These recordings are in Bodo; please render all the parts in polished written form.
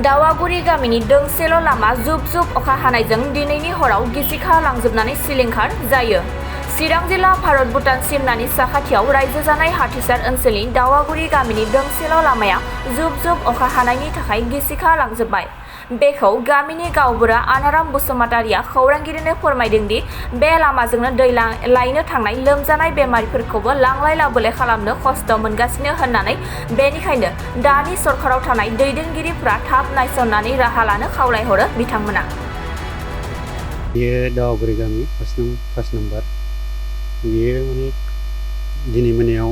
दावागुरि गामिनि दोंसेल' लामा जुब जुब अखा हानायजों दिनैनि हराव गिसिखा लांजोबनानै सिलिंखार जायो। चिरां जिल्ला भारत भुटान सिमनानि साखाथियाव रायजो जानाय हाथिसार ओनसोलनि दावागुरि गामिनि दोंसेल' लामाया जुब जुब अखा हानायनि थाखाय गिसिखा लांजोबबाय। बेखौ गामिनि गावबुरा आनाराम बसुमतारिया खौरांगिरिनो फोरमायदों दि बे लामाजोंनो दै लायनो थांनाय लोमजानाय बेमारिफोरखौबो लांलाय लाबोलाय खालामनो खस्थ' मोनगासिनो होननानै बेनिखायनो दानि सरकाराव थानाय दैदेनगिरिफ्रा थाब नायसननानै राहा लानो खावलायहरो बिथांमोना। बेयो दावागुरि गामि फार्स्ट नम्बर। बेयो माने दिनै मोनायाव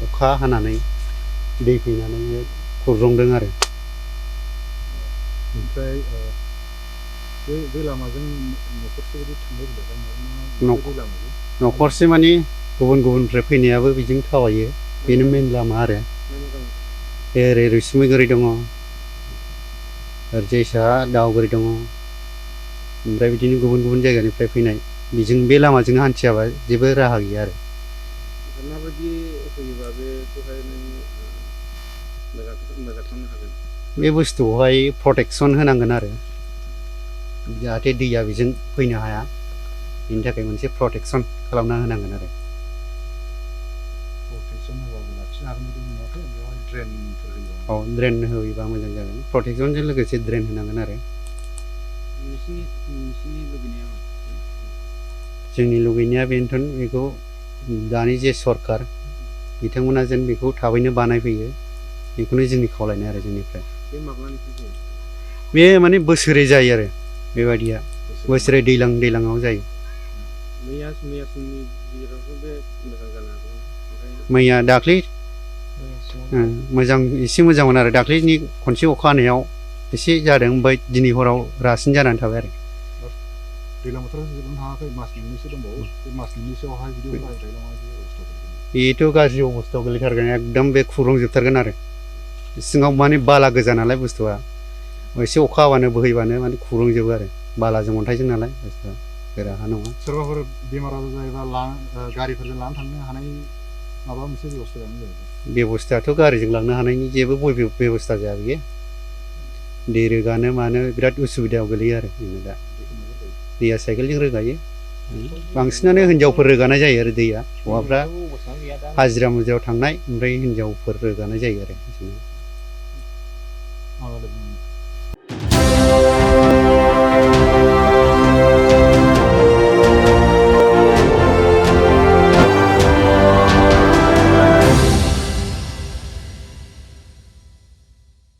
अखा हानानै दै फैनानै खुरजंदों आरो। ओमफ्राय बे लामाजों न'खरसे बायदि थांलाय फैलाय न'खरसे माने गुबुननिफ्राय फैनायाबो बिजों थाबायो। बेनो मेन लामा आरो। ओरै रैसुमैगुरि दङ, ओरैजाय साहा दावागुरि दङ। ओमफ्राय बिदिनो गुबुन जायगानिफ्राय फैनाय बिजों बे लामाजों हान्थियाबा जेबो राहा गैया आरो। माबायदि फैयोबा बेखौहाय मोजां खालामनो हागोन? बे बुस्थुखौहाय प्रटेक्सन होनांगोन आरो, जाहाथे दैया बेजों फैनो हाया। बेनि थाखाय मोनसे प्रटेक्सन खालामना होनांगोन आरो। ड्रेन होयोबा मोजां जागोन। प्रटेक्सनजों लोगोसे ड्रेन होनांगोन आरो। जोंनि लुगैनाया बेनोथ' बेखौ दानि जे सरकार बिथांमोना जेन बेखौ थाबैनो बानायफैयो, बेखौनो जोंनि खावलायनाय आरो जोंनिफ्राय। बे माने बोसोरै जायो आरो बेबायदिया, बोसोरै दैज्लाङाव जायो। मैया दाख्लै एसे मोजांमोन आरो। दाख्लैनि खनसे अखा हानायाव एसे जादों, ओमफ्राय दिनै हराव रासिन जानानै थाबाय आरो। दैज्लां बोथोराव जोबनो थाङाखै, मास मोननैसो दंबावो। बे मास मोननैसोआवहाय बिदि अखा हाबाय थायोब्ला माबायदि अबस्था गोलैगोन? बेथ' गाज्रि अबस्थायाव गोलैथारगोन, एकदम बे खुरलांजोबथारगोन आरो। सिङाव माने बाला गोजा नालाय बुस्थुआ, एसे अखा हाबानो बोहैबानो माने खुरलांजोबो आरो। बालाजों अन्थाइजों नालाय बुस्थुआ, गोरा हा नङा। सोरबाफोर बेमार आजार जायोबा गारिफोरजों लानानै थांनो हानाय माबा मोनसे बेबस्थायानो जाहैबाय। बेबस्थायाथ' गारिजों लांनो हानायनि जेबो बेबस्था जाया बियो। दै रोगानो मानो बिराद उसुबिदायाव गोलैयो आरो जोङो दा। दैया साइकेलजों रोगायो, बांसिनानो हिनजावफोर रोगानाय जायो आरो दैया। हौवाफ्रा हाजिरा मुजिरायाव थांनाय, ओमफ्राय हिनजावफोर रोगानाय जायो आरो।